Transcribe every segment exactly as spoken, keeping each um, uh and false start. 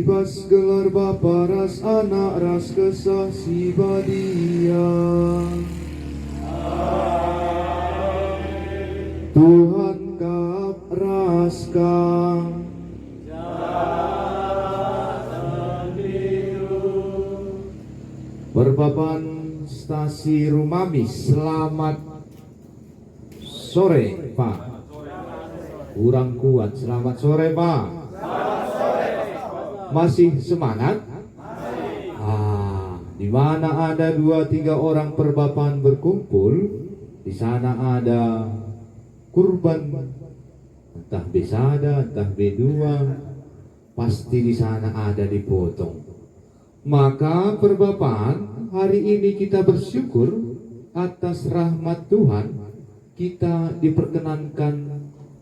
Bas gelar Bapa ras Anak ras Kesah Si Badia. Tuhan kap ras kam. Perbaban Stasi Rumamis, selamat sore, Pak. Kurang kuat. Selamat sore, Pak. Masih semangat? Ah, di mana ada dua tiga orang perbaban berkumpul, di sana ada kurban, entah be sada, entah be dua, pasti di sana ada dipotong. Maka perbaban hari ini kita bersyukur atas rahmat Tuhan, kita diperkenankan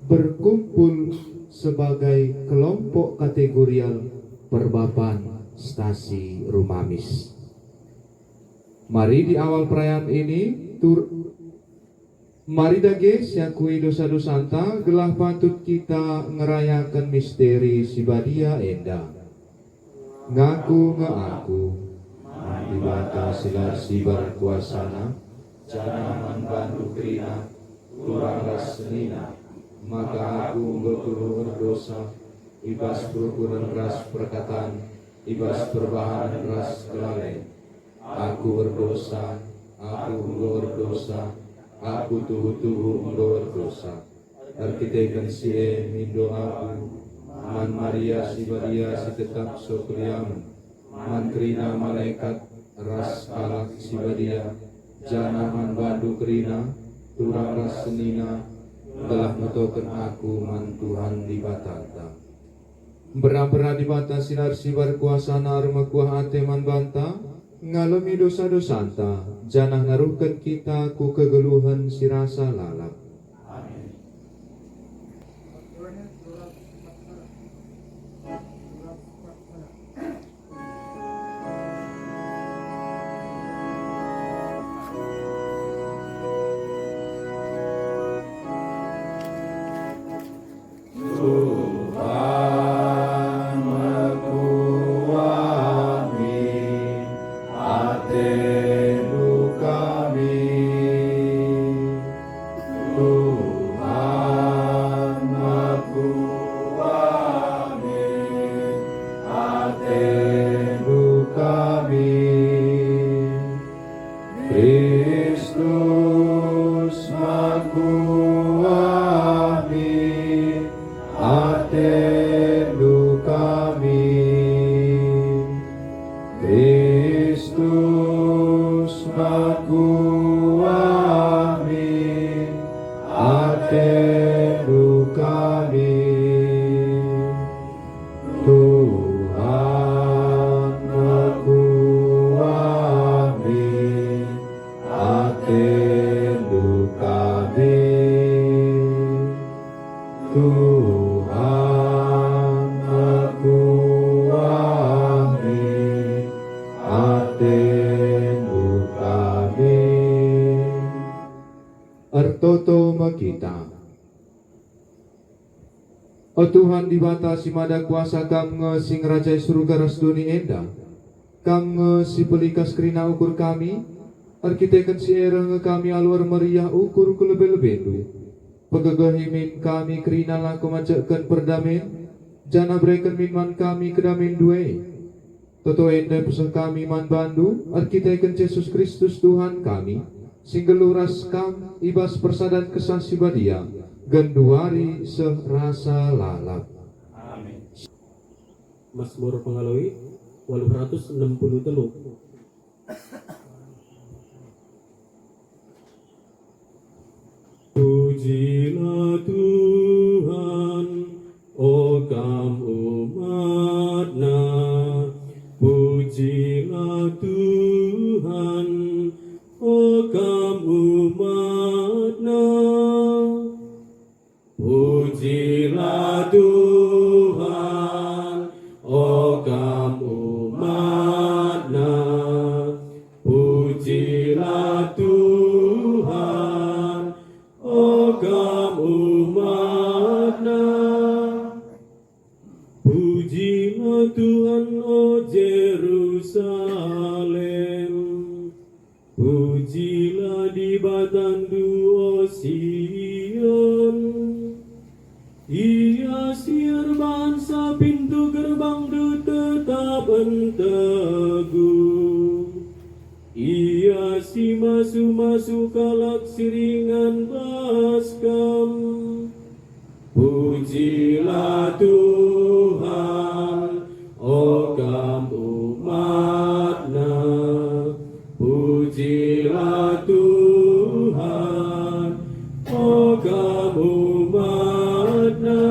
berkumpul sebagai kelompok kategorial perbaban Stasi Rumamis. Mari di awal perayaan ini tur Mari dage siakui dosa-dosanta, gelah patut kita ngerayaken misteri si badia enda. Ngaku nge aku man Dibata si la ersibar kuasana, janah man bandu kerina, turang ras senina, maka aku enggo tuhu erdosa, i bas perukuren ras perkatan, i bas perbahanen ras kelalen. Aku erdosa, aku enggo erdosa, aku tuhu-tuhu enggo erdosa. Erkiteken si e mindo aku man Maria si badia si tetap so keriamen, man kerina malekat ras kalak si badia, janah man bandu kerina, turang ras senina, gelah metoken aku man Tuhan Dibatanta. Mbera-mbera Dibata si la ersibar kuasana ermekuah ate man banta, ngalemi dosa-dosanta, janah naruhken kita ku kegeluhen si rasa lalap. Amin. Tuhan, mekuah min atendu kami. Tuhan, mekuah min atendu kami. Kristus, mekuah min atendu kami. Kristus, mekuah min atendu kami. Tuhan, mekuah min atendu kami. Tuhan, mekuah min atendu kami. Ertoto me kita. O Tuhan Dibata si Mada Kuasa, Kam nge si ngerajai Surga ras doni enda. Kam nge si pelikas kerina ukur kami. Erkiteken si e reh nge kami alu ermeriah ukur ku lebe-lebeNdu. Pegegehi min kami kerina lako majekken perdamen, janah bereken min man kami kedamenNdu e. Toto enda peseh kami man bandu, erkiteken Jesus Kristus Tuhan kami, si nggeluh ras Kam i bas persadan Kesah Si Badia, genduari seh rasa lalap. Amin. Mazmur Pengaloi, waluh ratus enem puluh telu. Pujilah Tuhan, o kam umat-Na, pujilah Tuhan, o kam umat-Na. Pujilah Tuhan, o kam umat-Na, pujilah Tuhan, o kam umat-Na. Pujilah Tuhan, Masu-masu kalak si ringan bas Kam. Pujilah Tuhan, o kam umat-Na. Pujilah Tuhan, o kam umat-Na.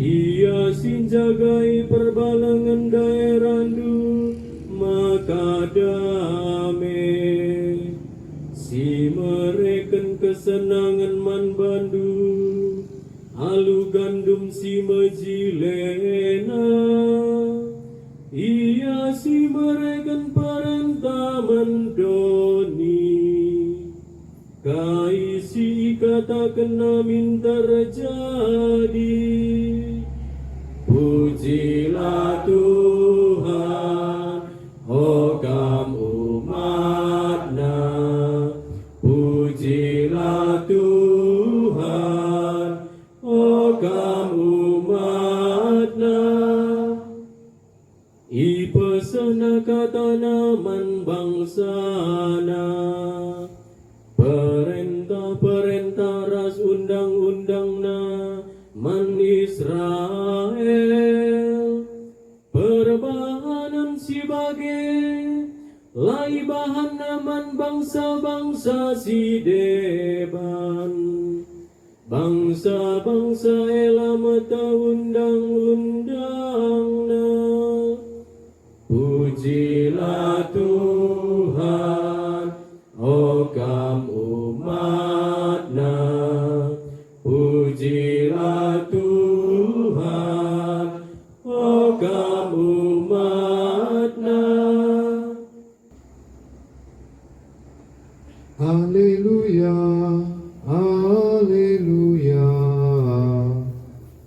Ia si njagai perbalangen daerandu maka dame, si mereken kesenangen man bandu alu gandum si mejilena. Ia si mereken perentah man doni. Kai si ikatakenNa min terjadi. Pujilah Tuhan, o kam umat-Na. Pujilah Tuhan, o kam umat-Na. IpesehNa kataNa man bangsaNa, perentah-perentah ras undang-undangNa man Israel. Perbahanen si bage la ibahanNa man bangsa-bangsa si deban. Bangsa-bangsa e la meteh undang-undangNa. Pujilah Tuhan, o kam umat-Na. Pujilah Tuhan, o kam umat-Na. Aleluya, aleluya,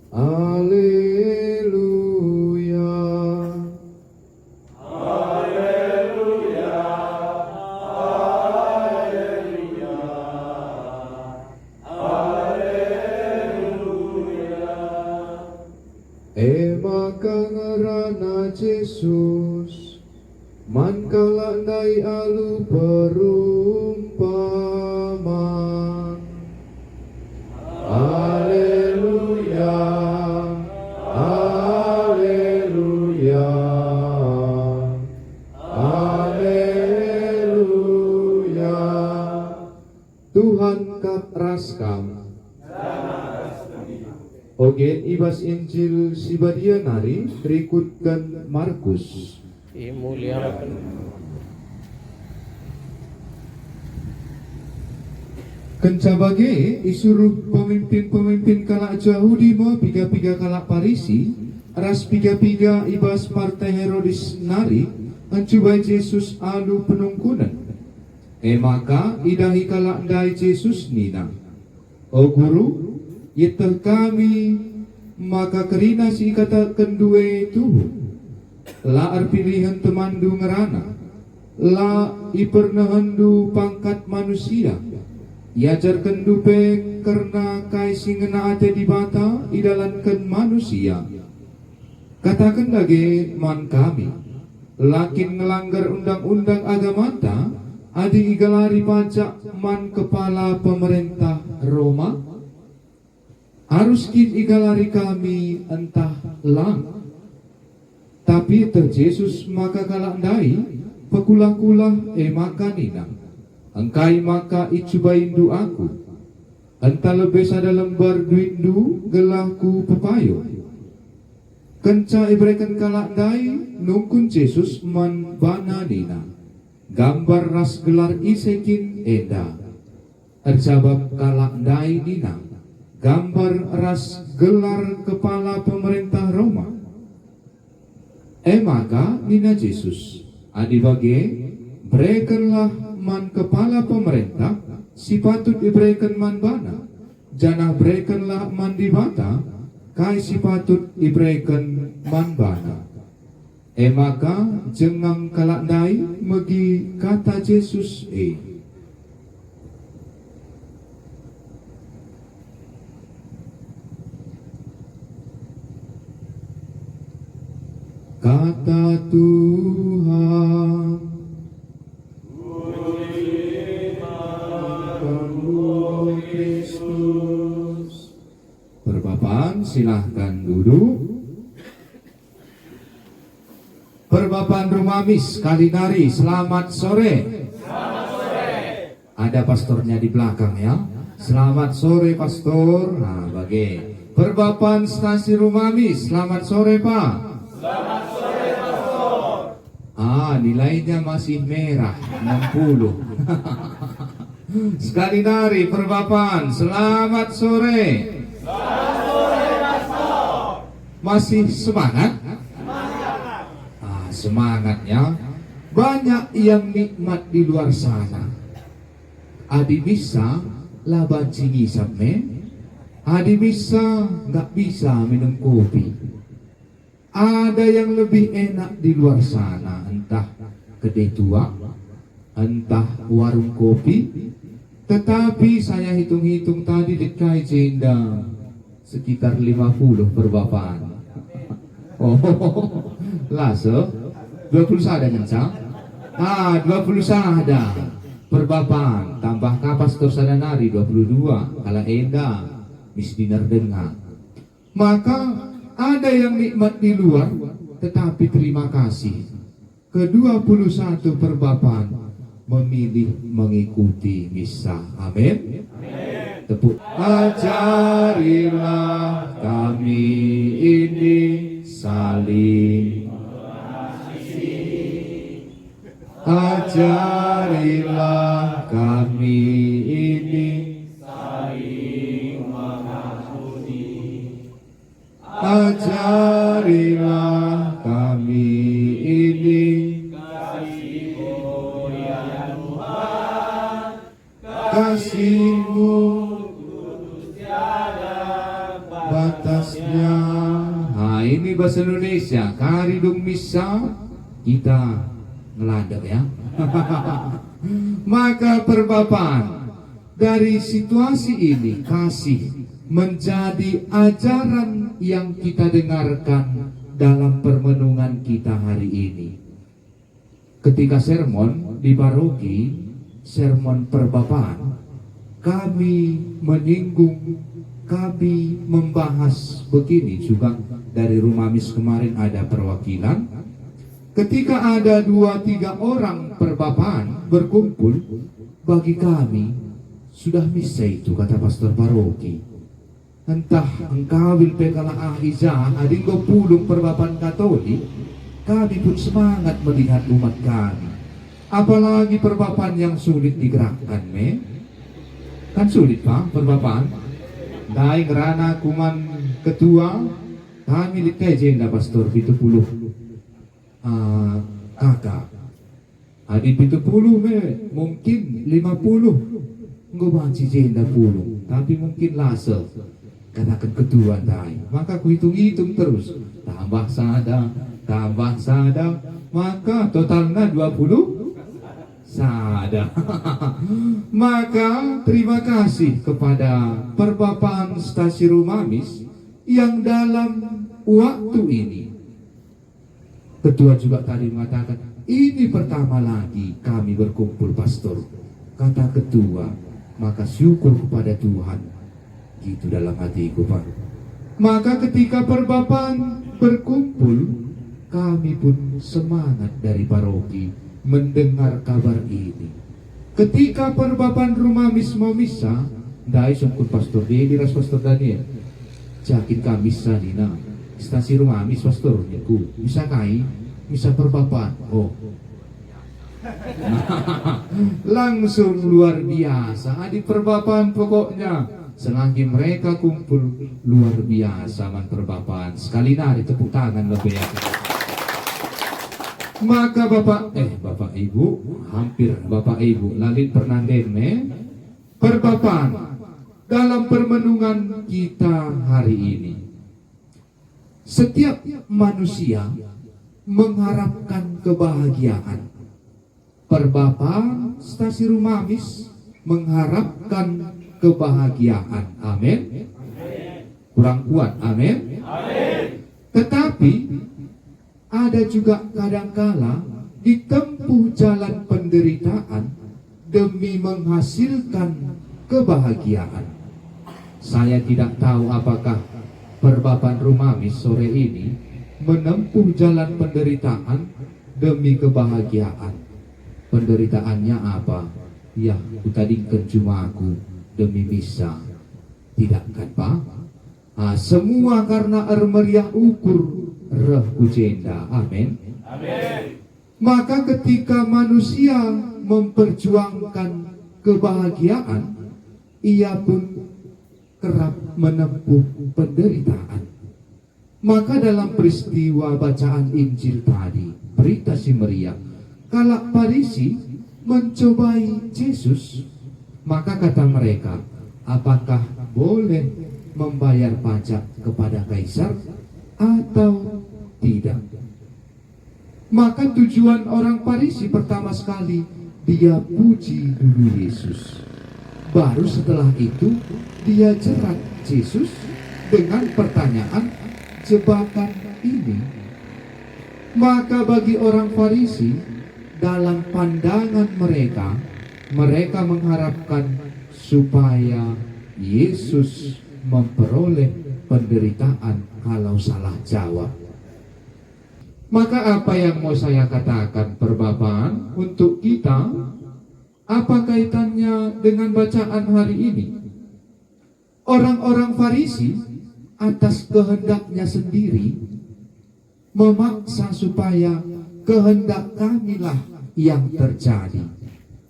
aleluya. E maka ngerana Jesus man kalak ndai alu perumpaman. Aleluya, aleluya, aleluya. Tuhan kap ras kam. Ogen i bas Injil si Badia nari rikutken Markus. Imuliaken. Kenca bage isuruh pemimpin-pemimpin kalak Jahudi me piga-piga kalak Parisi ras piga-piga i bas partai Herodes nari ncubai Jesus alu penungkunen. E maka idahi kalak ndai Jesus nina, "O Guru, ieteh kami maka kerina si ikatakenndu e tuhu. La erpilihen temanndu ngerana, la ipernehenndu pangkat manusia, iajarkenndu pe kerna kai si ngena ate Dibata idalanken manusia. Kataken dage man kami, la kin ngelanggar undang-undang agamanta adi igalari pacak man kepala pemerentah Roma? Arus kin igalari kami ntah lang?" Tapi ieteh Jesus maka kalak ndai pekulah-kulah, e maka nina, "Engkai maka icubaindu Aku? Enta lebe sada lembar duitndu gelah Kupepayo." Kenca ibereken kalak ndai, nungkun Jesus man bana nina, "Gambar ras gelar ise kin enda?" Erjabap kalak ndai nina, "Gambar ras gelar kepala pemerentah Roma." E maka nina Jesus, "Adi bage, berekenlah man kepala pemerentah si patut ibereken man bana, janah berekenlah man Dibata kai si patut ibereken man bana." E maka jengang kalak ndai megi kata Jesus e. Kata Tuhan. Silahkan duduk. Perbapan Rumamis, sekali nari, selamat sore. Ada pastornya di belakang, ya. Selamat sore, Pastor. Nah, bage. Perbapan Stasi Rumamis, selamat sore, Pak. Ah, nilainya masih merah, enam puluh. Sekali nari, Perbapan, selamat sore. Masih semangat? Ah, semangat, ya. Banyak yang nikmat di luar sana. Adi bisa, la banci ngisap me. Adi bisa, nggak bisa minum kopi. Ada yang lebih enak di luar sana, entah kedai tuak, entah warung kopi. Tetapi saya hitung-hitung tadi lit kai jenda sekitar lima puluh Perbapan. Oh, lase? Dua puluh sada ngenca? Ah, dua puluh sada Perbapan, tambah ka Pastor sada nari, dua puluh dua, kalak enda mis dinner denga. Maka ada yang nikmat di luar, tetapi terima kasih, kedua puluh satu Perbapan memilih mengikuti misa. Amin. Tepuk. Ajarilah kami ini saling. Ajarilah kami ini. Ajarilah kami ini. Kasih-Mu batasnya. Nah, ini bahasa Indonesia. Kari dung misa, kita ngelandek, ya. Maka Perbapan, dari situasi ini, kasih menjadi ajaran yang kita dengarkan dalam permenungan kita hari ini. Ketika sermon di paroki, sermon Perbapan, kami menyinggung, kami membahas begini juga, dari Rumamis kemarin ada perwakilan. Ketika ada dua tiga orang Perbapan berkumpul, bagi kami sudah misa itu, kata pastor paroki. Entah engkawil pe kalak ah i ja, adi enggo pulung Perbapan Katolik, kami pun semangat melihat umat kami. Apalagi Perbapan yang sulit digerakkan me. Kan sulit, Pak, Perbapan? Ndai ngerana kuman ketua, kami lit kai jenda, Pastor, pitu puluh, ah, kakak. Adi pitu puluh me, mungkin lima puluh. Enggo banci jenda pulung, tapi mungkin lase. Kataken ketua ndai, maka kuhitung-hitung terus. Tambah sada, tambah sada, maka totalna dua puluh sada. Maka terima kasih kepada Perbapan Stasi Rumamis yang dalam waktu ini Ketua juga tadi mengatakan, "Ini pertama lagi kami berkumpul, Pastor." Kata ketua, "Maka syukur kepada Tuhan." Gitu dalam hatiku, Pak. Maka ketika Perbapan berkumpul, kami pun semangat dari paroki mendengar kabar ini. Ketika Perbapan Rumamis mau misa, ndai sungkun Pastor Dedi ras Pastor Daniel. "Jakin ka misa," nina. "Stasi Rumamis, Pastor," ningku. "Misa kai?" "Misa Perbapan." Oh. Langsung luar biasa. Adi Perbapan pokoknya. Selagi mereka kumpul, luar biasa man Perbapan. Sekali nari tepuk tangan lebe. Maka Bapak, eh, Bapak Ibu, hampir Bapak Ibu, la lit pernah ndeme, Perbapan dalam permenungan kita hari ini. Setiap manusia mengharapkan kebahagiaan. Perbapan Stasi Rumamis mengharapkan kebahagiaan. Amin. Kurang kuat, amin. Tetapi ada juga kadangkala ditempuh jalan penderitaan demi menghasilkan kebahagiaan. Saya tidak tahu apakah Perbapan Rumamis sore ini menempuh jalan penderitaan demi kebahagiaan. Penderitaannya apa? Ya, kutadingken jumaku demi misa. Tidak kan, Pak? Ah, semua karena ermeriah ukur reh ku jenda. Amin. Amin. Maka ketika manusia memperjuangkan kebahagiaan, ia pun kerap menempuh penderitaan. Maka dalam peristiwa bacaan Injil tadi, Berita Si Meriah, kalak Parisi mencobai Jesus. Maka kata mereka, "Apakah boleh membayar pajak kepada Kaisar atau tidak?" Maka tujuan orang Parisi pertama sekali, dia puji dulu Yesus. Baru setelah itu, dia jerat Jesus dengan pertanyaan jebakan ini. Maka bagi orang Farisi, dalam pandangan mereka, mereka mengharapkan supaya Yesus memperoleh penderitaan kalau salah jawab. Maka apa yang mau saya katakan, perbapan, untuk kita, apa kaitannya dengan bacaan hari ini? Orang-orang Farisi atas kehendaknya sendiri memaksa supaya kehendak kamilah yang terjadi.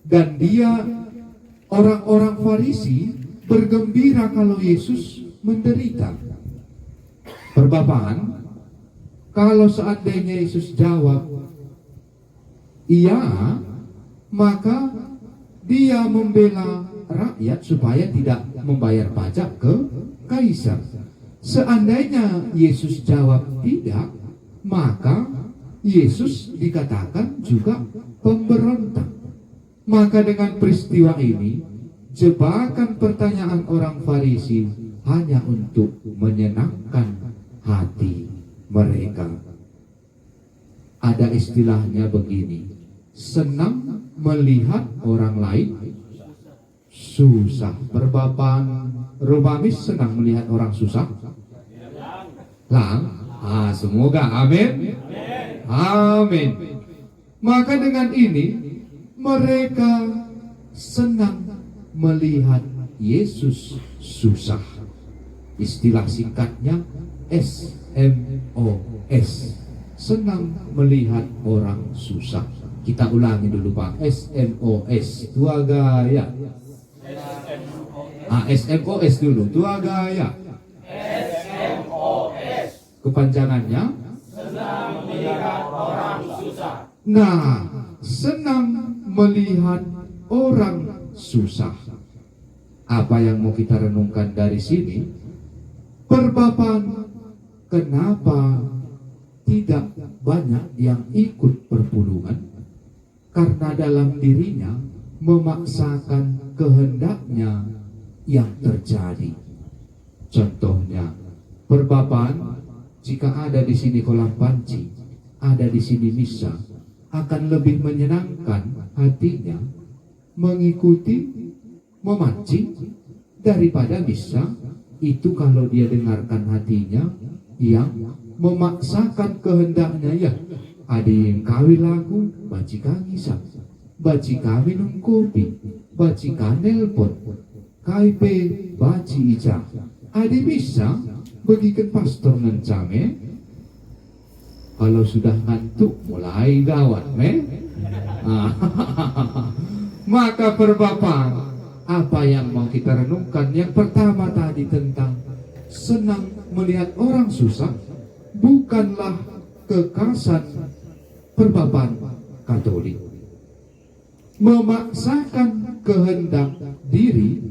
Dan dia, orang-orang Farisi, bergembira kalau Yesus menderita. Perbapan, kalau seandainya Yesus jawab, "Iya," maka dia membela rakyat supaya tidak membayar pajak ke Kaisar. Seandainya Yesus jawab tidak, maka Yesus dikatakan juga pemberontak. Maka dengan peristiwa ini, jebakan pertanyaan orang Farisi hanya untuk menyenangkan hati mereka. Ada istilahnya begini, senang melihat orang lain susah. Perbapan Rumamis senang melihat orang susah? Lang? Ah, semoga. Amin. Amin. Maka dengan ini, mereka senang melihat Yesus susah. Istilah singkatnya S M O S. Senang melihat orang susah. Kita ulangi dulu, Pak. S M O S. Tua gaya. Ah, S M O S dulu. Tua gaya. Kepanjangannya? Senang melihat orang susah. Nah, senang melihat orang susah. Apa yang mau kita renungkan dari sini? Perbapan, kenapa tidak banyak yang ikut perpulungan? Karena dalam dirinya memaksakan kehendaknya yang terjadi. Contohnya, perbapan, jika ada di sini kolam panci, ada di sini misa, akan lebih menyenangkan hatinya mengikuti, memancing, daripada misa itu kalau dia dengarkan hatinya yang memaksakan kehendaknya, ya. Adi engkawi lagu, banci ka ngisap, banci ka minum kopi, banci ka nelpon, kai pe banci i ja. Adi misa, begiken pastor ngenca me. Kalau sudah ngantuk, mulai gawat, me? Ah. Maka perbapan, apa yang mau kita renungkan? Yang pertama tadi tentang senang melihat orang susah, bukanlah kekasan perbapan Katolik. Memaksakan kehendak diri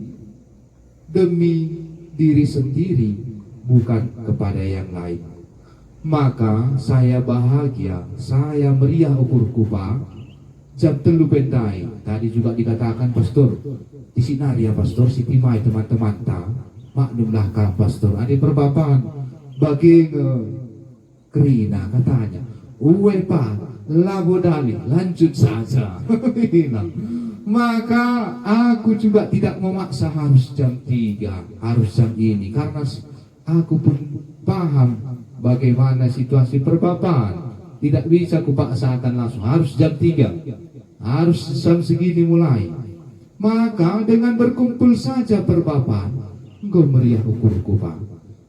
demi diri sendiri, bukan kepada yang lain. Maka saya bahagia, saya meriah ukurku, Pak. Jam telu pe ndai, tadi juga dikatakan Pastor, isi nari ya Pastor, sitimai teman-temanta. Maklumlah kam Pastor, adi perbapan bage nge kerina katanya. Ue pa, labo dalih, lanjut saja. Nah, maka aku juga tidak memaksa harus jam tiga, harus jam ini, karena s-, Aku pun paham bagaimana situasi perbapan. Tidak bisa kupaksakan langsung, harus jam tiga. Harus jam segini mulai. Maka dengan berkumpul saja perbapan, enggo meriah ukurku, Pak.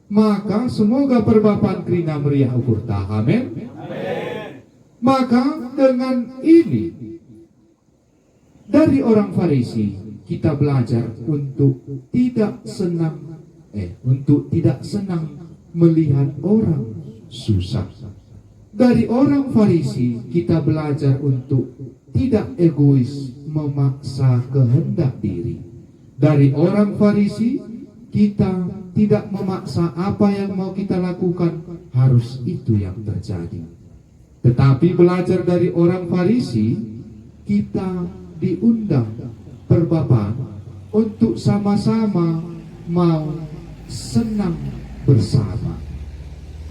Maka semoga perbapan kerina meriah ukurta. Amin. Maka dengan ini, dari orang Farisi kita belajar untuk tidak senang, eh, untuk tidak senang melihat orang susah. Dari orang Farisi kita belajar untuk tidak egois memaksa kehendak diri. Dari orang Farisi kita tidak memaksa apa yang mau kita lakukan harus itu yang terjadi. Tetapi belajar dari orang Farisi, kita diundang perbapan untuk sama-sama mau senang bersama.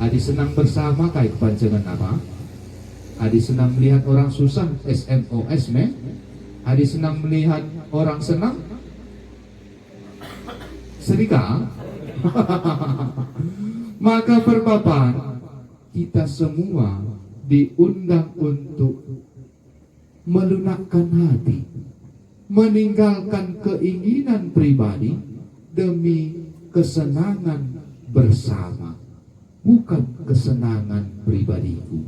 Adi senang bersama kai kepanjangen apa? Adi senang melihat orang susah, S M O S me. Adi senang melihat orang senang, serika. Maka perbapan, kita semua diundang untuk melunakkan hati, meninggalkan keinginan pribadi demi kesenangan bersama, bukan kesenangan pribadiku.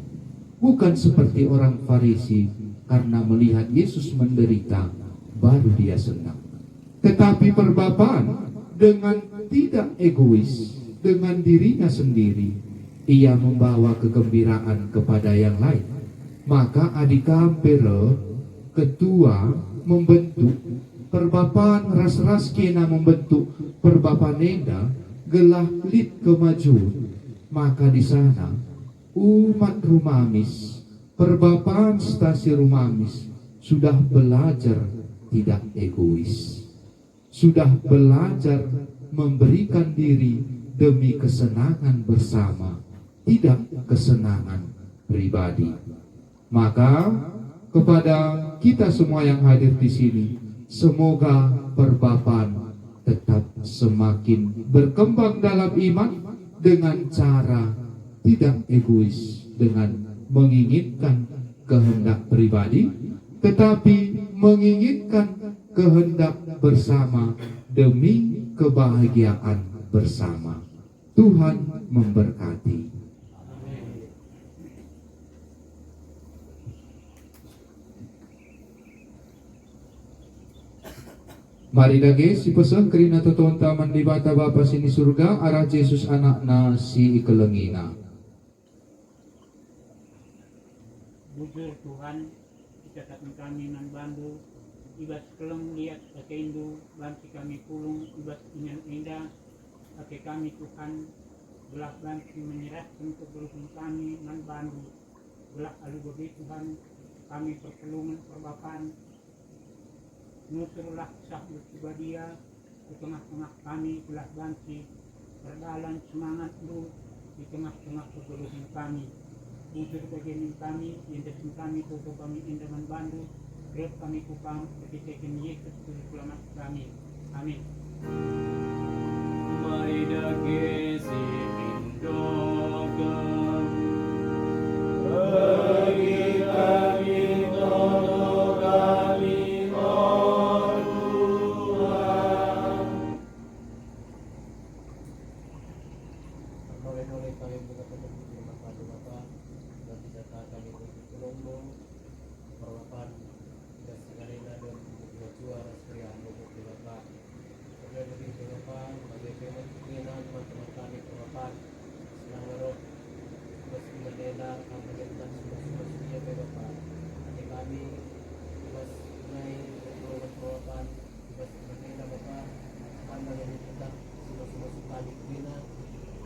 Bukan seperti orang Farisi, karena melihat Yesus menderita, baru dia senang. Tetapi perbapan dengan tidak egois, dengan dirinya sendiri, ia membawa kegembiraan kepada yang lain. Maka adi kam pe reh ketua membentuk perbapan ras-ras kena membentuk perbapan enda, gelah lit kemajun, maka di sana umat Rumamis, perbapan stasi Rumamis sudah belajar tidak egois, sudah belajar memberikan diri demi kesenangan bersama, tidak kesenangan pribadi. Maka, kepada kita semua yang hadir di sini, semoga perbapan tetap semakin berkembang dalam iman dengan cara tidak egois dengan menginginkan kehendak pribadi, tetapi menginginkan kehendak bersama demi kebahagiaan bersama. Tuhan memberkati. Mari dage sipeseh kerina totonta man Dibata Bapa si ni Surga, arah Jesus AnakNa si ikelengiNa. Bujur Tuhan, ikataken kami man bandu, i bas keleng lias atendu banci kami pulung i bas ingan enda. Ate kami Tuhan, gelah banci menyerahken kegeluhen kami man bandu, gelah alu bage Tuhan, kami perpulungen perbapan, nusurlah Kesahmu si Badia i tengah-tengah kami, gelah banci erdalan semangatNdu i tengah-tengah kegeluhen kami. Bujur bage min kami, iendesken kami toto kami enda man bandu, reh kami ku Kam, erkiteken Jesus Juru Selamat kami. Amin. Mari dage si pindoken, bagi kami toto kami, o Tuhan. Pertole-tole kami mengatakan terima kasih Bapa, dan tidak kami bertolong perlapan, tidak segalanya dan berjual-jual ras meriah untuk Bapa. Kemudian lebih Bapa, bagi payah kena teman-teman kami perlapan, senang roh, bas ingan enda, kami tetap sumpah-sumpah setia pe Bapa. Ate kami, bas nai perlapan, bas ingan enda Bapa, kami tetap sumpah-sumpah kami kena,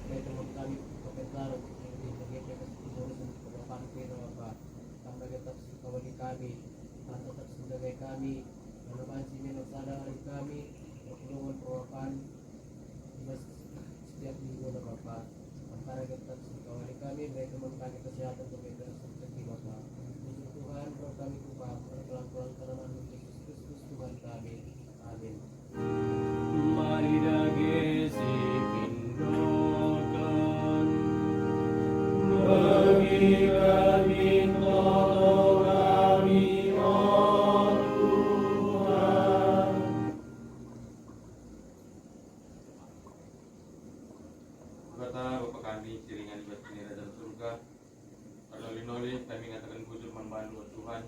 bagi teman kami, Bapa, lebih bagi payah kena perlapan kena Bapa. Kam dage tetap si kawali kami, Kam tetap si ndagai kami, mana banci memang sada arih kami, perpulungen perlapan, i bas setiap minggu na Bapa. Kam dage tetap si kawali kami, bagi teman kami kesehatan, bagi terus rezeki Bapa. Puji Tuhan, roh kami ku Kam, erkelang-kelang tanaman Yesus Kristus Tuhan kami. Amin. Mari dage si pindo. Amin, tolong kami, o Tuhan. Dibata Bapa kami si ringan i bas Kerajaan Surga, ernoli-noli kami ngataken bujur man bandu, o Tuhan,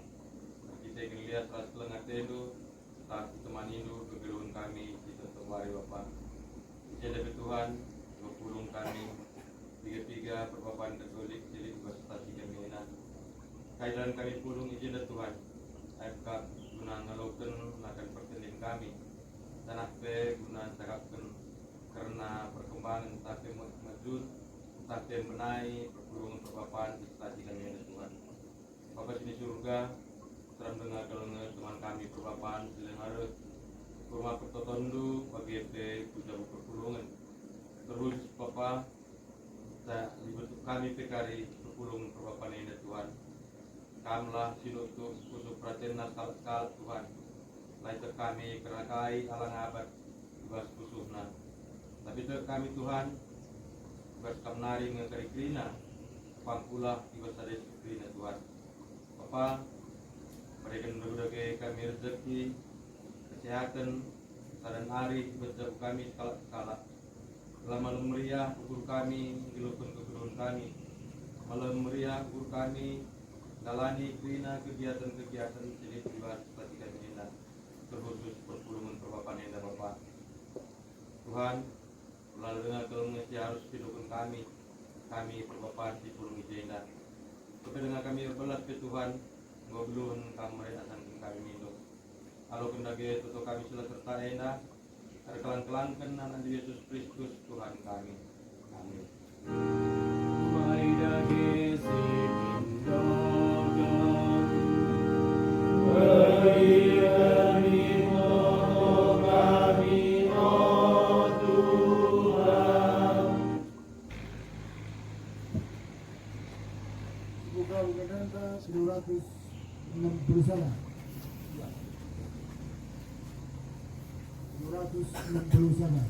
erkiteken lias ras keleng atendu, ntah itemaniNdu kegeluhen kami si tep-tep wari, Bapa. I jenda pe Tuhan, enggo pulung kami piga-piga perbaban Katolik si lit i bas stasi kami enda. Kai dalan kami pulung i jenda, Tuhan, aib kap guna ngaloken nakan pertendin kami, janah pe guna cakapken kerna perkembangen ntah pe me-, mejur ntah pe mbenai perpulungen perbaban i stasi kami enda, Tuhan. Bapa si i Surga, terang denga kal nge teman kami perbaban si leng areh, kurma pertotonNdu bage pe ku jabu perpulungen. Terus, Bapa, ta-, ibentuk kami pe kari perpulungen perbaban enda, Tuhan. Kamlah si nutup pusuh peratenna sekalak-sekalak, Tuhan. La ieteh kami kerna kai alang abat i bas pusuhna. Tapi tek kami, Tuhan, i bas Kam nari nge kari kerina, pampulah i bas sada isi kerina, Tuhan. Bapa, beriken dage kami rezeki, kesehatan, sada nari i bas jabu kami sekalak-sekalak. Gelah malem meriah ukur kami nggeluhken kegeluhen kami. Malem meriah ukur kami ndalani kerina kegiatan-kegiatan si lit i bas stasi kami enda, terkhusus perpulungen perbaban enda, Bapa. Tuhan, la denga kal nge si arus ipidoken kami, kami perbaban si pulung i jenda. Tapi denga kami erbelas pe, Tuhan, enggo geluhen Kam mere asangken kami mindo. Aloken dage toto kami si la serta enda, erkelang-kelangken AnakNdu Jesus Kristus, Tuhan kami. Amin. Bai dage si pindoken, beriken minum kami, o Tuhan. Buka undang-undang seribu sembilan ratus enam puluh sembilan. Seribu sembilan ratus enam puluh sembilan.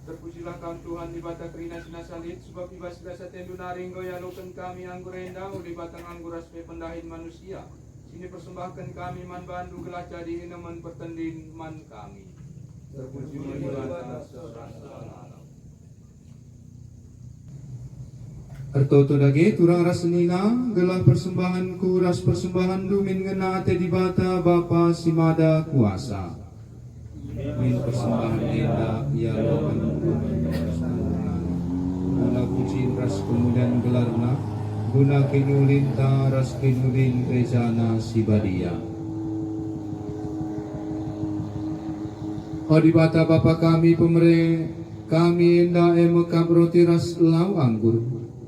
Terpujilah Kam, Tuhan Dibata kerina si nasa lit, sebab i bas las atendu nari enggo ialoken kami anggur enda, uli batang anggur ras pe pendahin manusia, si nipersembahken kami man bandu gelah jadi inemen pertendin man kami. Terpuji Dibata selang-selang. Ertoto dage turang ras senina, gelah persembahanku ras persembahanndu min ngena ate Dibata Bapa si Mada Kuasa. Min persembahan enda ialoken guna pujin ras kemulian gelarNa, guna kiniulinta ras kiniulin gerejaNa si badia. O Dibata Bapa kami pemere, kami enda e mekap roti ras lau anggur.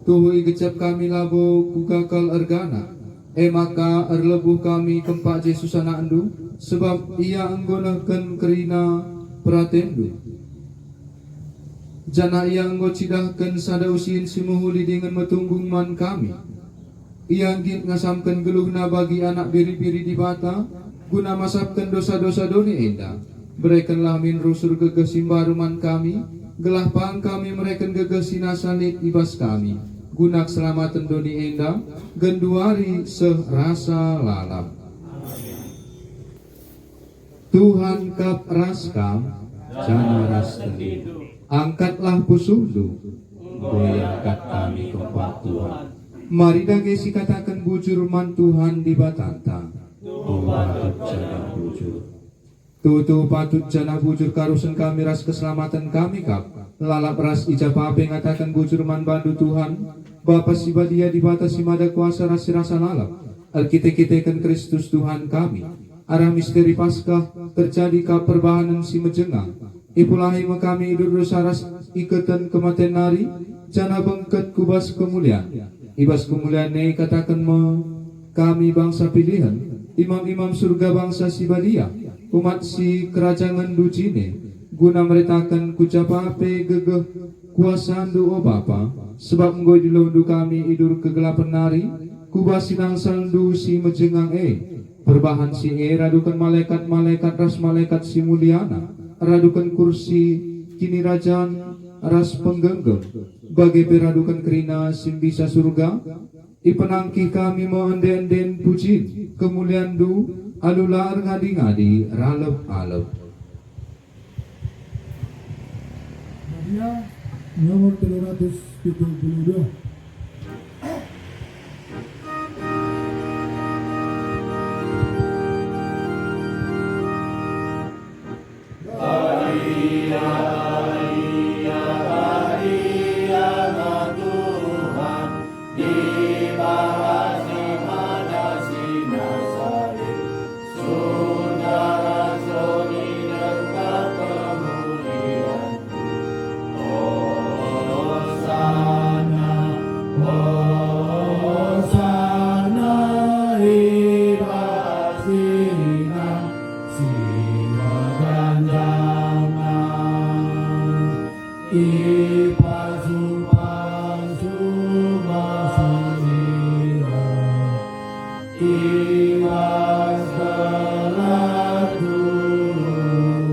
Tuhu igejap kami labo kuga kal ergana, e maka erlebuh kami kempak Jesus anakndu, sebab ia enggo nehken kerina peratenndu. Janah ia enggo cidahken sada usin si mehuli dingen metunggung man kami. Ia nggit ngasamken geluhna bagi Anak Biri-biri Dibata, guna masapken dosa-dosa doni enda. Berekenlah min rusur gegeh si mbaru man kami, gelah pang kami mereken gegeh si nasa lit i bas kami, guna keselamaten doni enda, genduari seh rasa lalap. Tuhan kap ras kam, janah ras tendindu. Angkatlah pusuhndu. Enggo iangkat kami kempak Tuhan. Mari dage sikataken bujur man Tuhan Dibatanta. Tuhu patut janah bujur. Tuhu patut janah bujur karusen kami ras keselamaten kami kap. Lalap ras i ja pe ngataken bujur man bandu Tuhan, Bapa si Badia, Dibata si Mada Kuasa ras si rasa lalap, erkite-kiteken Kristus Tuhan kami. Arah misteri Paskah terjadi kap perbahanen si mejengang. Ipulahi me kami idur dosa ras iketen kematen nari, janah bengket ku bas kemulian. I bas kemulian e kataken me kami bangsa pilihen, imam-imam surga, bangsa si badia, umat si kerajangenndu jine, guna meritaken ku ja pe gegeh kuasandu, o Bapa, sebab enggo idilondu kami idur kegelapen nari, ku bas sinangsalndu si mejengang e. Perbahan si e raduken malekat-malekat ras malekat si muliana, raduken kursi kinirajan ras penggenggeng, bage pe raduken kerina si mbisa surga. Ipenangkih kami me ende-enden pujin, kemulianNdu, alu la erngadi-ngadi ralep-alep. Maria, nomor telu ratus pitu puluh dua. Ipasu-pasu bas sira, i bas gelar Tuhan.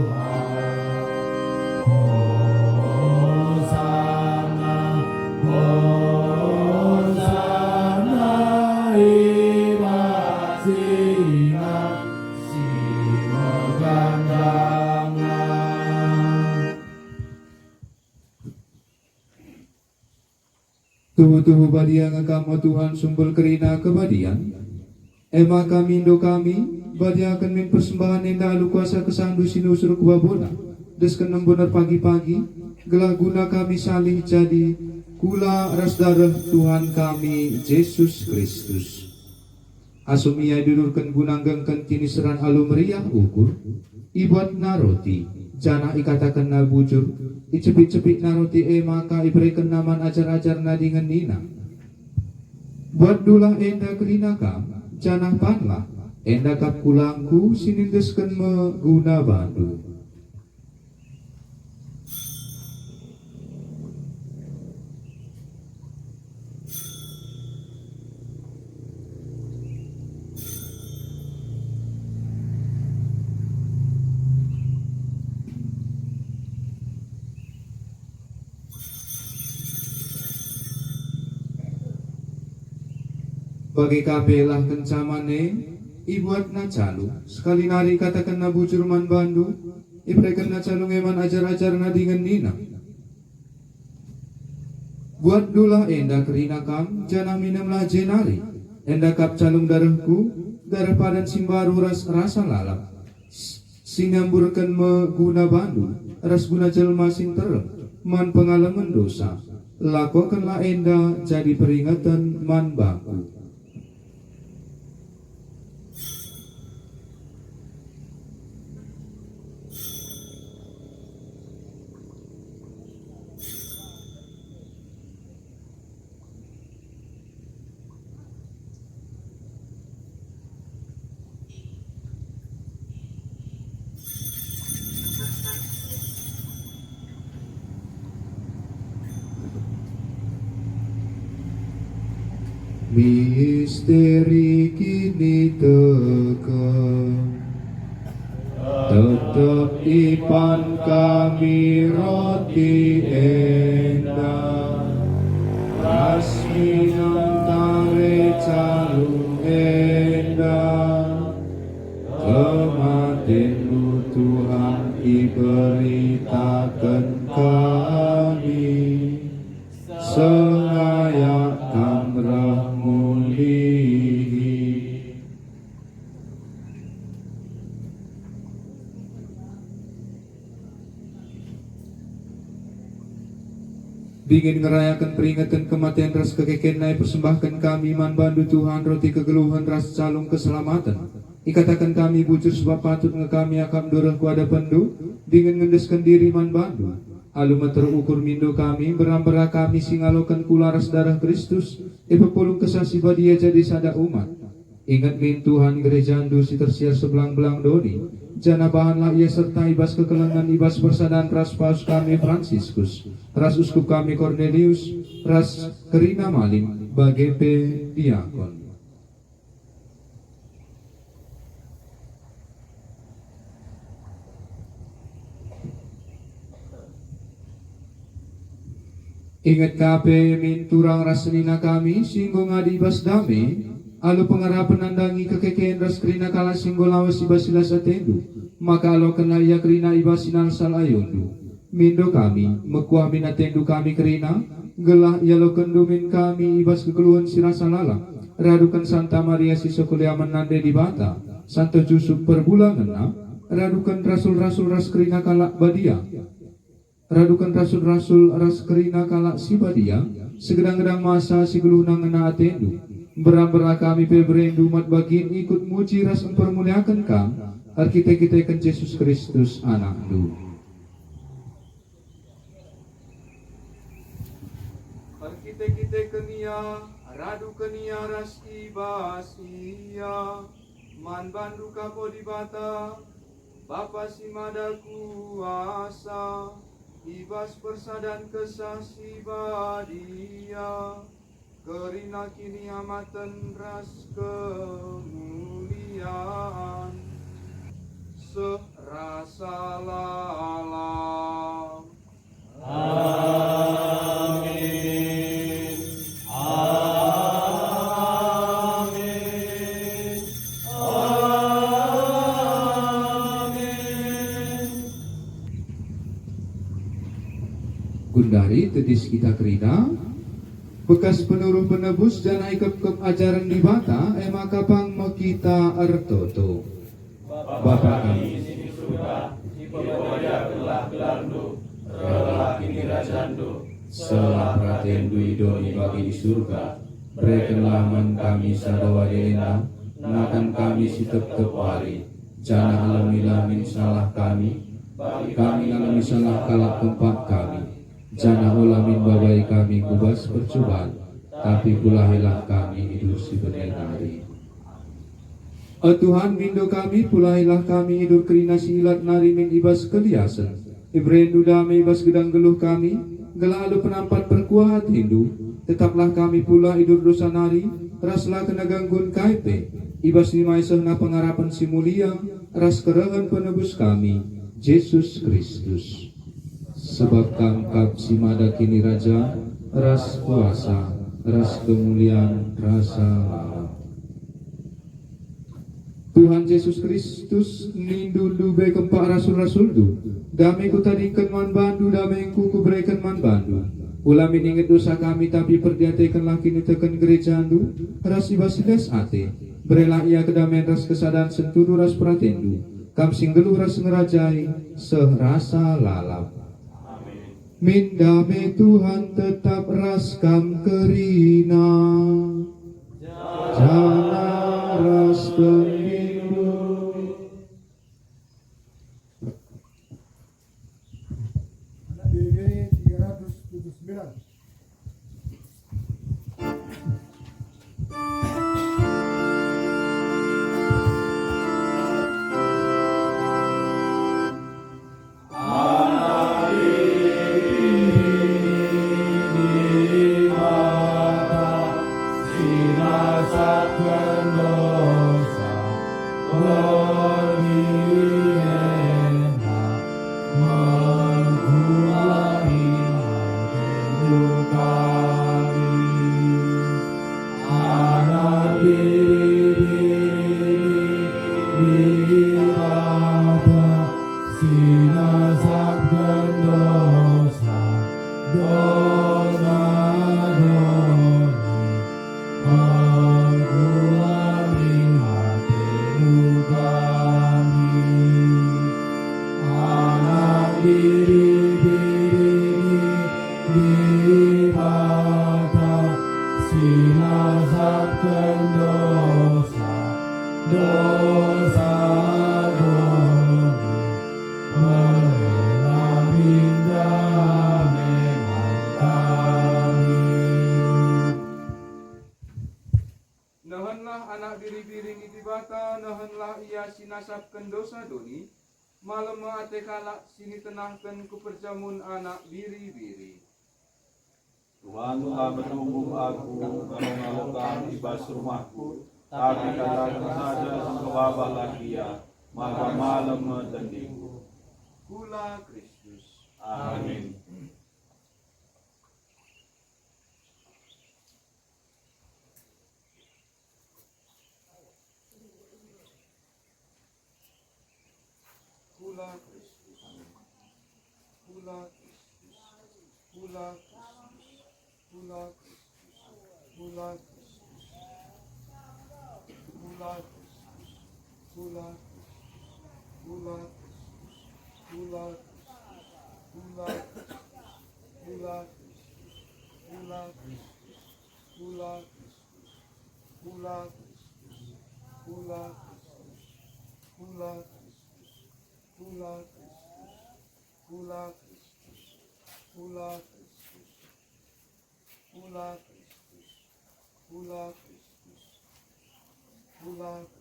Hosana, Hosana, i bas sira si meganjangan. Tuhu-tuhu badia nge Kam, o Tuhan, sumbul kerina kebadian. E maka mindo kami, badiaken min persembahen enda alu kuasa kesahNdu si nusur ku babona, desken embun erpagi-pagi, gelah guna kami salih jadi kula ras dareh Tuhan kami, Jesus Kristus. Asum ia idudurken guna nggengken kiniseran alu meriah ukur, ibuatna roti, janah ikatakenna bujur, icepik-cepikna roti e maka iberekenna man ajar-ajarna dingen nina, "Buatndulah enda kerina kam, janah panlah, enda kap kulangku si niendesken me guna bandu." Bage ka pe lah kenca man e, ibuatna calung, sekali nari ikatakenna bujur man bandu, iberekenna calung e man ajar-ajarna dingen nina, "Buatndulah enda kerina kam, janah minemlah jenari. Enda kap calung darehku, dareh padan si mbaru ras rasa lalap, s-, si nyamburken me guna bandu, ras guna jelma si nterem, man pengalemen dosa. Lakokenlah enda jadi peringeten man bangku." Misteri kiniteken. Tep-tep ipan kami roti enda, ras minem tare calung enda, kematenNdu, Tuhan, iberitaken kami, sengayak Kam reh mulihi. Dingen ngerayaken peringeten kematen ras kekekenNa, ipersembahken kami man baNdu, Tuhan, roti kegeluhen ras calung keselamaten. Ikataken kami bujur, sebab patut nge kami akapNdu reh ku adepenNdu, dingen ngendesken diri man baNdu. Alu meter ukur mindo kami, mbera-mbera kami si ngaloken kula ras dareh Kristus, ipepulung Kesah Si Badia jadi sada umat. Inget min, Tuhan, gerejaNdu si tersiar sebelang-belang doni, janah bahanlah ia serta i bas kekelengen, i bas persadan ras paus kami Fransiskus, ras uskup kami Kornelius, ras kerina Malim, bage pe diakon. Inget ka pe min turang ras senina kami si enggo ngadi i bas dame, alu pengarapen nandangi kekeken ras kerina kalak si enggo lawes i bas si las atendu, maka alokenlah ia kerina i bas sinalsal ayondu. Mindo kami, mekuah min atendu kami kerina, gelah ialokenndu min kami i bas kegeluhen si rasa lalap, raduken Santa Maria si sekuliamen nande Dibata, Santo Jusup perbulangenna, raduken rasul-rasul ras kerina kalak badia, raduken rasul-rasul ras kerina kalak si badia, segedang-gedang masa si geluhna ngena atendu. Mbera-mbera kami pe berendu mat bagin ikut muji ras mpermuliaken Kam, erkite-kiteken Jesus Kristus, AnakNdu. Erkite-kiteken Ia, raduken Ia ras i bas Ia, man bandu kap, o Dibata, Bapa si Mada Kuasa, i bas persadan Kesah Si Badia, kerina kiniamaten ras kemulian, seh rasa lalap. Amin. Amin. Amin. Gundari tedis kita kerina, bekas penuruh penebus janah ikepkep ajaren Dibata, e maka pang me kita ertoto. Bapa kami si di surga, ipemuliakenlah gelarNdu, rehlah kinirajanNdu, sehlah peratenNdu i doni bagi i surga. Berekenlah man kami sada wari enda, nakan kami si tep-tep wari, janah alemilah min salah kami, bagi kami ngalemi salah kalak kempak kami, janah ola min babai kami ku bas percuban, tapi pulahilah kami i dur si bene nari. O Tuhan, mindo kami, pulahilah kami i dur kerina si ilat nari min i bas keliasen. IbereNdu dame i bas gedang geluh kami, gelah alu penampat perkuah ateNdu, tetaplah kami pulah i dur dosa nari, ras la kena ganggun kai pe, i bas nimai sehna pengarapen si mulia, ras kerehen Penebus kami, Jesus Kristus. Sebab Kam kap si mada kinirajan, ras kuasa, ras kemulian, rasa lalap. Tuhan Jesus Kristus, nindu ndube kempak rasul-rasulNdu, "Dame Kutadingken man bandu, dame-Ku Kubereken man bandu. Ula min inget dosa kami, tapi perdiatekenlah kiniteken gerejaNdu, ras i bas si lias ate. Berelah ia kedamen ras kesadan sentudu ras peratenNdu, Kam si nggeluh ras ngerajai seh rasa lalap." Min dame Tuhan tetap ras kam kerina, janah ras tendindu. B B tiga ratus tujuh puluh sembilan. Ia si nasapken dosa doni, malem me ate kalak si nitenahken ku perjamun anak biri-biri. Tuhan telah metunggung aku, ngalo-ngaloken i bas rumahku, tapi kataken saja engkebabah lah ia, maka malem me tendiku. Kula Kristus. Amin. Kula Kristus. Kula Kristus. Kula Kristus. Kula Kristus, kula Kristus, kula Kristus, kula Kristus, kula Kristus, kula Kristus, kula Kristus, kula Kristus, kula Kristus, kula Kristus, kula Kristus, kula Kristus.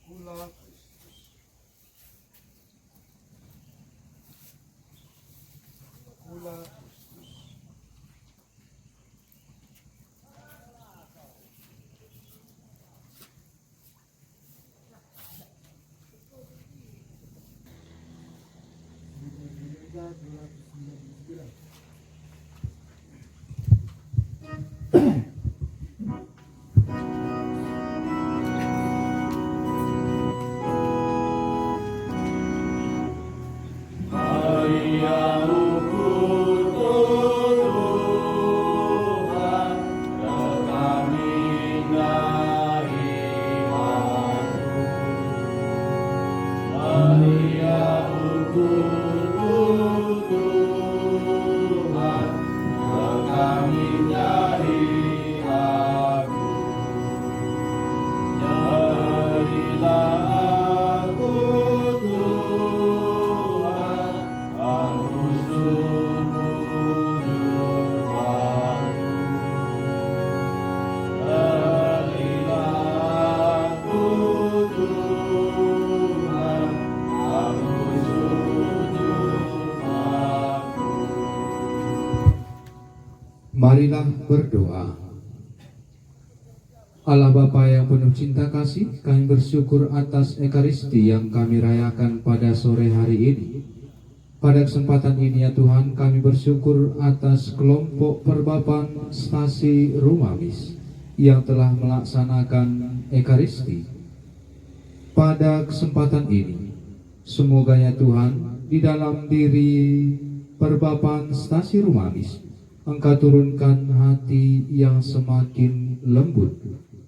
Kula Kristus. Kula Kristus. Marilah berdoa. Allah Bapa yang penuh cinta kasih, kami bersyukur atas Ekaristi yang kami rayakan pada sore hari ini. Pada kesempatan ini, ya Tuhan, kami bersyukur atas kelompok perbapan Stasi Rumamis yang telah melaksanakan Ekaristi. Pada kesempatan ini, semoga, ya Tuhan, di dalam diri perbapan Stasi Rumamis, Engkau turunkan hati yang semakin lembut.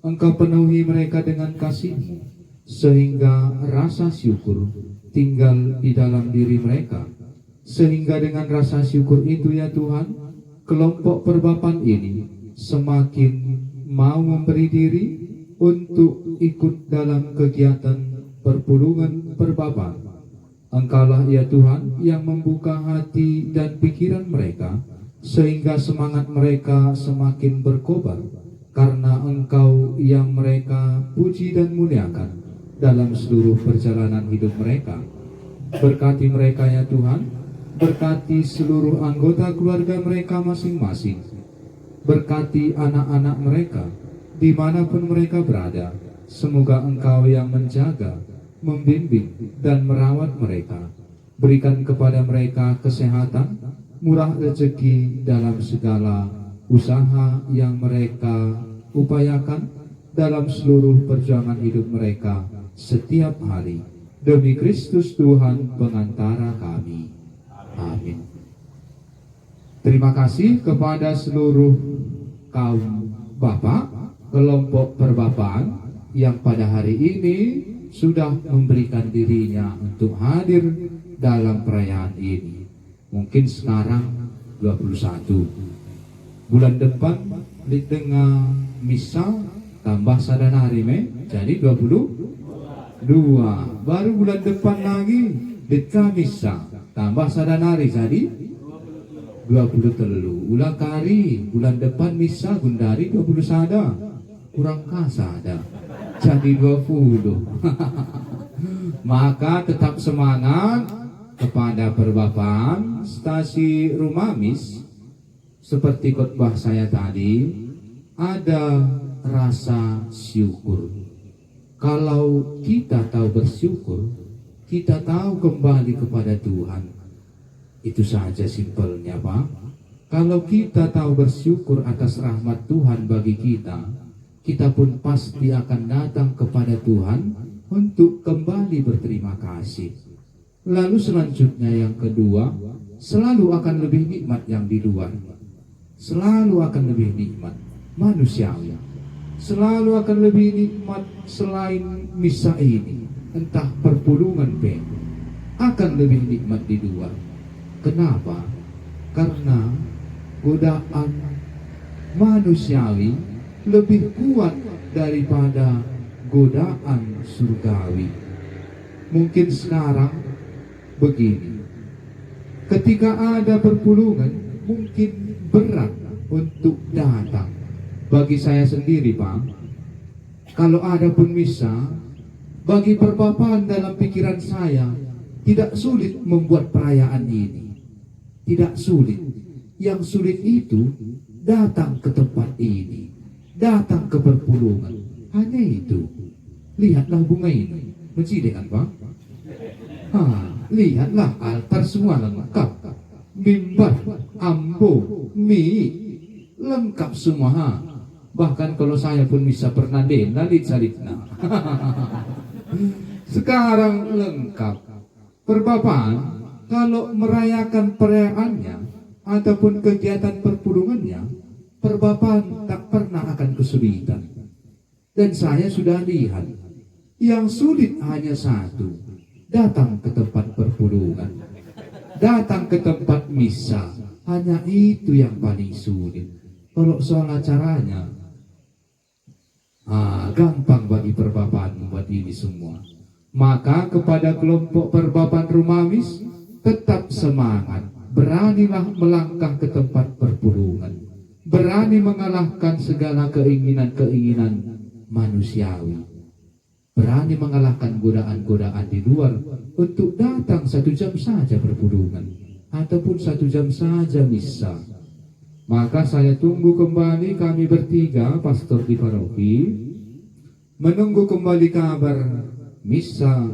Engkau penuhi mereka dengan kasih-Mu, sehingga rasa syukur tinggal di dalam diri mereka. Sehingga dengan rasa syukur itu, ya Tuhan, kelompok perbapan ini semakin mau memberi diri untuk ikut dalam kegiatan perpulungen perbapan. Engkaulah, ya Tuhan, yang membuka hati dan pikiran mereka, sehingga semangat mereka semakin berkobar, karena Engkau yang mereka puji dan muliakan dalam seluruh perjalanan hidup mereka. Berkati mereka, ya Tuhan, berkati seluruh anggota keluarga mereka masing-masing. Berkati anak-anak mereka, dimanapun mereka berada. Semoga Engkau yang menjaga, membimbing, dan merawat mereka. Berikan kepada mereka kesehatan, murah rezeki dalam segala usaha yang mereka upayakan dalam seluruh perjuangan hidup mereka setiap hari. Demi Kristus Tuhan pengantara kami. Amin. Terima kasih kepada seluruh kaum bapak kelompok perbapan yang pada hari ini sudah memberikan dirinya untuk hadir dalam perayaan ini. Mungkin sekarang dua puluh satu. Bulan depan lit denga misa tambah sada nari me, jadi dua puluh dua. Baru bulan depan lagi lit ka misa tambah sada nari, jadi dua puluh telu. Ula kari, bulan depan misa gundari dua puluh sada. Kurang ka sada. Jadi dua puluh. Maka tetap semangat kepada perbapan stasi Rumamis. Seperti khotbah saya tadi, ada rasa syukur. Kalau kita tahu bersyukur, kita tahu kembali kepada Tuhan. Itu saja simpelnya, Pak. Kalau kita tahu bersyukur atas rahmat Tuhan bagi kita, kita pun pasti akan datang kepada Tuhan untuk kembali berterima kasih. Lalu selanjutnya yang kedua, selalu akan lebih nikmat yang di luar. Selalu akan lebih nikmat manusiawi. Selalu akan lebih nikmat selain misa ini, entah perpulungen pe akan lebih nikmat di luar. Kenapa? Karena godaan manusiawi lebih kuat daripada godaan surgawi. Mungkin sekarang begini, ketika ada perpulungen, mungkin berat untuk datang. Bagi saya sendiri, Pak, kalau ada pun misa, bagi perbapan dalam pikiran saya, tidak sulit membuat perayaan ini. Tidak sulit. Yang sulit itu datang ke tempat ini, datang ke perpulungen. Hanya itu. Lihatlah bunga ini. Mencide kan, Bang? Ha, lihatlah altar semua lengkap. Mimbar, ambo, mi, lengkap semua. Ha. Bahkan kalau saya pun bisa pernah denda lit salibna. Sekarang lengkap. Perbapan, kalau merayakan perayaannya ataupun kegiatan perpulungannya, perbapan tak pernah akan kesulitan. Dan saya sudah lihat, yang sulit hanya satu, datang ke tempat perpulungan, datang ke tempat misa, hanya itu yang paling sulit. Kalau soal acaranya, ah, gampang bagi perbapan membuat ini semua. Maka kepada kelompok perbapan Rumamis, tetap semangat, beranilah melangkah ke tempat perpulungan, berani mengalahkan segala keinginan-keinginan manusiawi, berani mengalahkan godaan-godaan di luar untuk datang satu jam saja perpulungan ataupun satu jam saja misa. Maka saya tunggu kembali kami bertiga, pastor di paroki, menunggu kembali kabar misa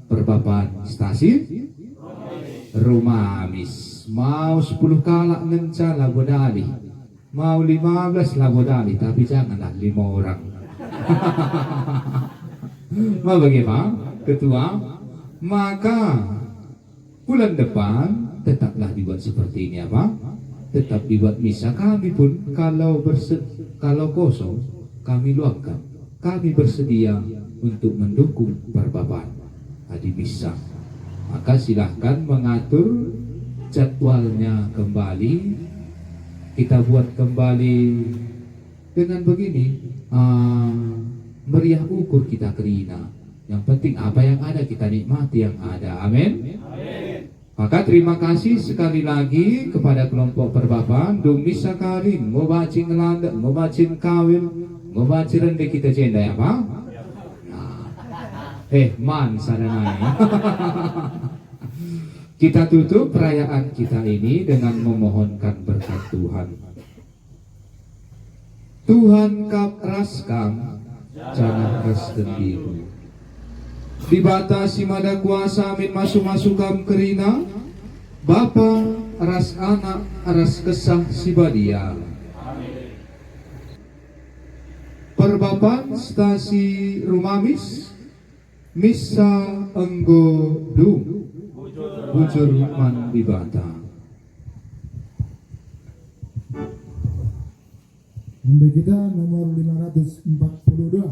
perbapan stasi Rumamis. Mau sepuluh kalak ngenca labo dalih, mau lima belas labo dalih, tapi janganlah lima orang. Ma bage, Pak Ketua? Maka bulan depan tetaplah dibuat seperti ini, apa? Tetap dibuat misa. Kami pun kalau berse-, kalau kosong, kami luangkan. Kami bersedia untuk mendukung perbapan adi misa. Maka silahkan mengatur jadwalnya kembali. Kita buat kembali dengan begini, ah, meriah ukur kita kerina. Yang penting apa yang ada kita nikmati yang ada. Amin. Maka terima kasih sekali lagi kepada kelompok perbapan, dung misa kari, enggo banci ngelandek, enggo banci kawin, enggo banci rende kita jenda, ya, Pak? Nah. Eh, man, sada nai. Kita tutup perayaan kita ini dengan memohonkan berkat Tuhan. Tuhan kap ras kam, janah ras dengkiku. Dibata si Mada Kuasa min masu-masu kam kerina, Bapa ras Anak ras Kesah Si Badia. Perbapan stasi Rumamis, misa enggo dung. Bujur man Dibata. Ende kita nomor lima ratus empat puluh dua.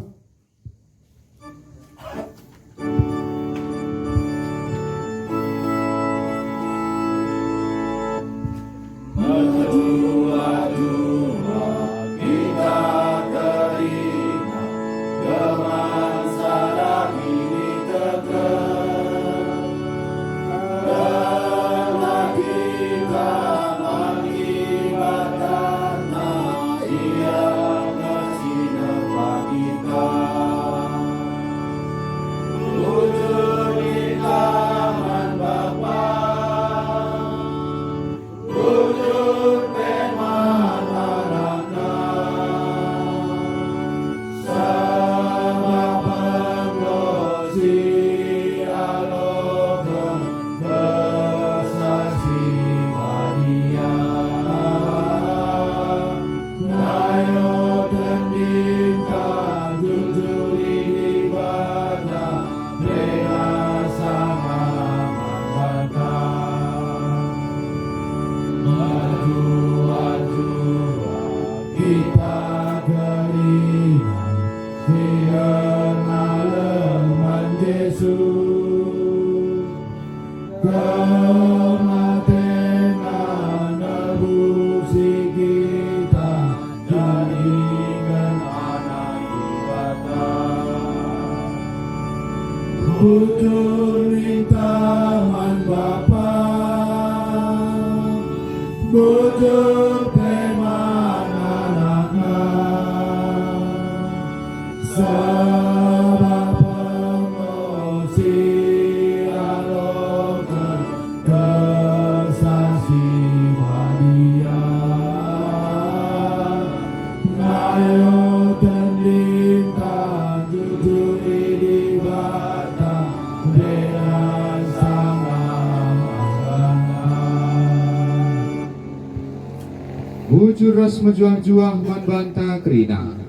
Kematen nebusi kita jadiken anak Dibata. Bujur minta man Bapa, bujur pe man anakna. Sabap enggo sialoken Kesah Si Badia, ayo tendin tanjujuhi Dibata dengan sangap. Bujur ras mejuah-juah man banta kerina.